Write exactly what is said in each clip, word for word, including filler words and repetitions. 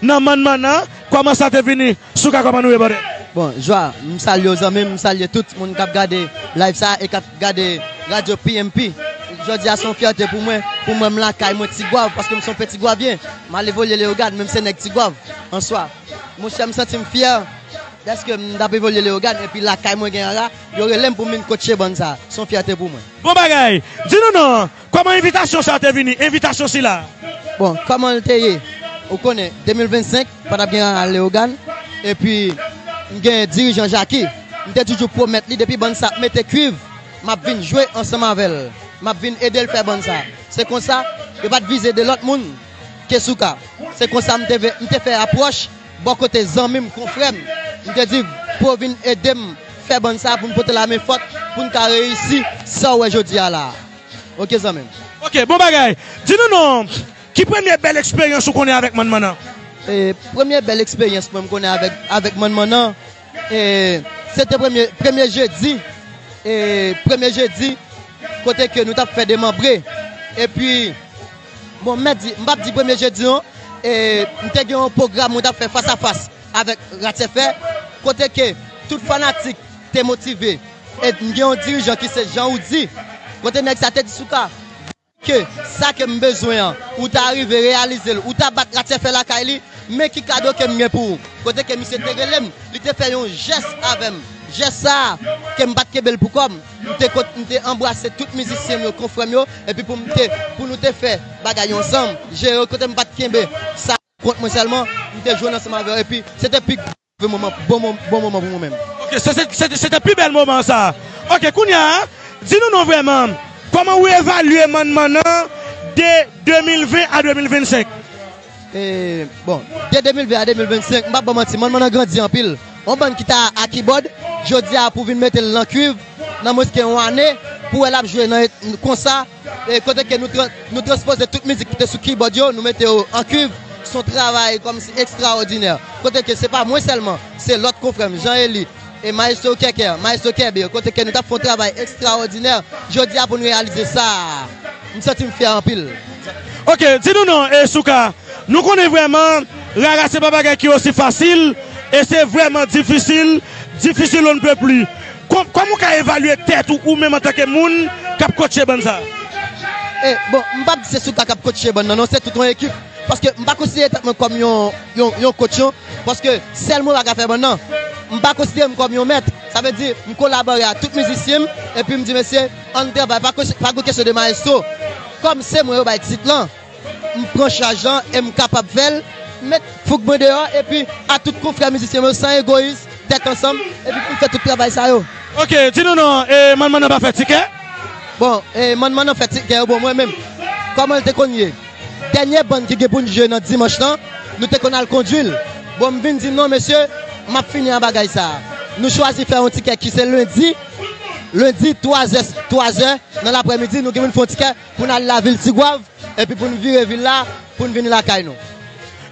nan Mann Mannan, kòman sa te vini? Souka, kòman nou ye, brother? Bon, Jwa, m salye w zanmi m, m salye tout moun k ap gade live sa e k ap gade radyo P M P. Jodi a se yon fyète pou mwen, pou mwen m lakay mwen Tigwav, paske m se yon Petigwavyen. M al evolye Leyogàn, men m se nèg Tigwav, an swa. Monchè, m santi m fyè dèske m t ap evolye Leyogàn, epi lakay mwen gen an la, yo rele m pou m vin kotche bann sa. Se yon fyète pou mwen. Bon bagay! Di nou non, kòman envitasyon sa te vini? Envitasyon sila? Bon, kòman l te ye? Ou konnen, de mil vennsenk, pa t ap gen rara Leyogàn, epi m gen dirijan Jaki. M te toujou pwomèt li depi bann sa ap mete kwiv, m ap vin jwe ansanm avè l. M ap vin ede l fè bann sa. Se konsa, yo pa t vize de lòt moun ke Souka. Se konsa m te, ve- m te fè apwòch bò kote zanmi m, konfrè m. M te di, pou w vin ede m fè bann sa, pou n pote lamen fòt, pou n ka reyisi sa w wè jodi a la a. Oke, zanmi m. Oke, bon bagay. Di nou non, ki premye bèl eksperyans ou konnen avèk Mann Mannan? E, premye bèl eksperyans mwen m konnen avèk, avèk Mann Mannan, e, se te premye, premye jedi, e, premye jedi, kote ke nou t ap fè demanbre. Epi, bon, m mèt di, m p ap di premye jedi non, e, m te gen yon pwogram mwen t ap fè fas a fas avèk Ratyèfè, kote ke tout fanatik te motive. E m gen yon dirijan ki se Jan Woudi, kote nèg sa te di Souka, ke sa ke m bezwen an, ou ta rive reyalize l, ou ta bat Ratyèfè lakay li, men ki kado ke m gen pou ou. Kote ke misye te rele m, li te fè yon jès avè m. Jès sa a, ke m pa t kenbe l pou kò m. M te kot, m te anbrase tout mizisyen m yo, konfrè m yo, epi pou m te, pou nou te fè bagay yo ansanm, jere yo, kote m pa t kenbe sa kont mwen sèlman, m te jwenn ansanm avè yo, epi se te pi moman, bon, mo- bon moman pou mwen menm. Ok, se, se, se, se te pi bèl moman sa. Ok, kounye a, di nou non vrèman, kòman ou evalye Mann Mannan de de mil ven a de mil vennsenk? E, bon, de de mil ven a de mil vennsenk, m p ap ba w manti, Mann Mannan grandi anpil. Yon bann ki ta a kibòd, jodi a pou vin mete l nan kwiv, nan mwens ke yon ane, pou wè l ap jwe nan, konsa, e kote ke nou, tran- nou transpoze tout mizik ki te sou kibòd yo, nou mete yo an kwiv, se yon travay kòmsi ekstraòdinè. Kote ke se pa mwen sèlman, se lòt konfrè m, Jean Élie, e Maestro Kèkè, Maestro Kèbir, kote ke nou t ap fè yon travay ekstraòdinè, jodi a pou n reyalize sa, m santi m fyè anpil. Ok, di nou non, e Souka, nou konnen vrèman, rara se pa bagay ki osi fasil, e se vrèman difisil, difisil on ne peut plus. Kò- Kòman ou ka evalye tèt ou, ou menm antanke moun k ap kotche bann sa? E, bon, m p ap di se Souka k ap kotche bann nan, non, se tout yon ekip. Paske m pa konsidere tèt mwen kòm yon, yon, yon kotch, non. Paske sèl mwen pa ka fè bann nan. M pa konsidere m kòm yon mèt. Sa vle di, m kolabore a tout mizisyen m, epi m di, mesye, ann travay, pa, kwe- pa gen kesyon de maestro. Kòm se mwen yo bay tit lan, m pran chaj lan e m kapab fè l, met fouk mwen deyò, epi a tout konfrè mizisyen m yo, san egoyis, tèt ansanm, epi pou n fè tout travay sa yo. Ok, di nou non, e Mann Mannan pa fè tikè? Bon, e Mann Mannan fè tikè yo, bon, mwen menm, kòman l te konn ye? Dènye bann ki gen pou n jwe nan dimanch lan, nou te konn al kondwi l. Bon, m vin di non, mesye, m ap fini a bagay sa a. Nou chwazi fè yon tikè ki se lendi, lendi, twa zè, twa zè nan laprèmidi, nou gen pou n fè yon tikè pou n al lavil Tigwav, epi pou n vire vil la, pou n vini lakay nou.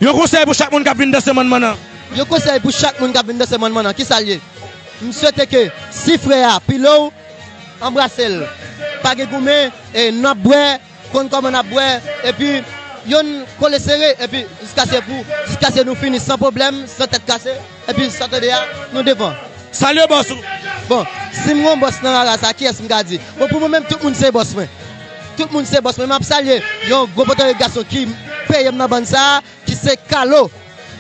Yon konsèy pou chak moun k ap vin danse Mann Mannan. Yon konsèy pou chak moun k ap vin danse Mann Mannan, kisa l ye? M swete ke si frè a pile w, anbrase l. Pa gen goumen, e n ap bwè, konn kòman n ap bwè, epi yonn kole sere, epi jiskaske pou, jiskaske nou fini san pwoblèm, san tèt kase, epi sa tande a, nou devan. Salye bòs ou. Bon, si m gon bòs nan rara sa, kiyès m ka di? Bon, pou mwen menm, tout moun se bòs mwen. Tout moun se bòs mwen. M ap salye yon gwo potorik gason ki peye m nan bann sa a, ki se Kalo,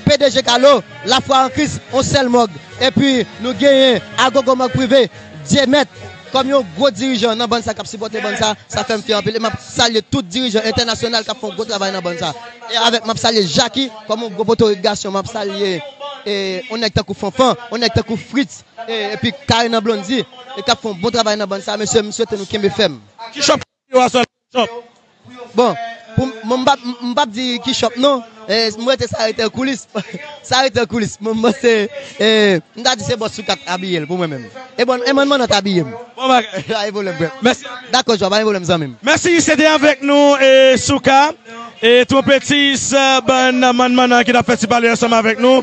P D G Kalo, Lafwa an Kris, on sèl mòg. Epi, nou genyen Agogo Mòg Prive, Dye Mèt, kòm yon gwo dirijan nan bann sa k ap sipòte bann sa, sa fè m fyè anpil. E m ap salye tout dirijan entènasyonal k ap fè yon gwo travay nan bann sa. E avèk, m ap salye Jaki, kòm yon gwo potorik gason, m ap salye, e, yon nèg tankou Fanfan, yon nèg tankou Fritz, e, epi Karina Blondy, e k ap fè yon bon travay nan bann sa. Mesye, m swete nou kenbe fèm. Ki chòp yo a sòl chòp? Bon, pou m, m p ap, m p ap di ki chòp non. E, m rete sa rete an koulis. Sa rete an koulis. Mwen, m panse, e, m ta di se bòs sou kat abiye l pou mwen menm. E bon, e Mann Mannan t abiye m. Bon bagay. Pa gen pwoblèm, frè. Mèsi. Dakò, Jwa, pa gen pwoblèm, zanmi m. Mèsi, se te avèk nou, e, Souka, e, twonpetis, e, bann Mann Mannan ki t ap fè ti pale ansanm avèk nou.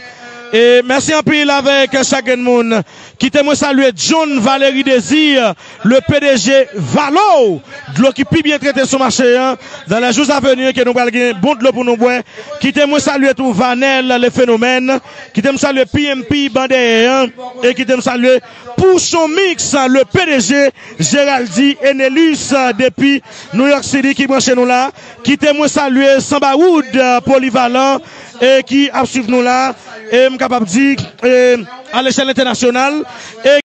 E, mèsi anpil avèk chak grenn moun Kite mwen salye John Valery Désir, le P D G Valo, dlo ki pi byen trete sou mache an. Dans les jours à venir, ke nou pral gen bon dlo pou nou bwè. Kite mwen salye tou Vanel, le phénomène. Kite m salye P M P Bandè an. E kite m salye Pouchon Mix, le P D G Géraldi Enelus, depi New York City ki branche nou la. Kite mwen salye Sanba Wood, polivalan, e ki ap swiv nou la. E m kapab di, e, a lechèl entènasyonal. E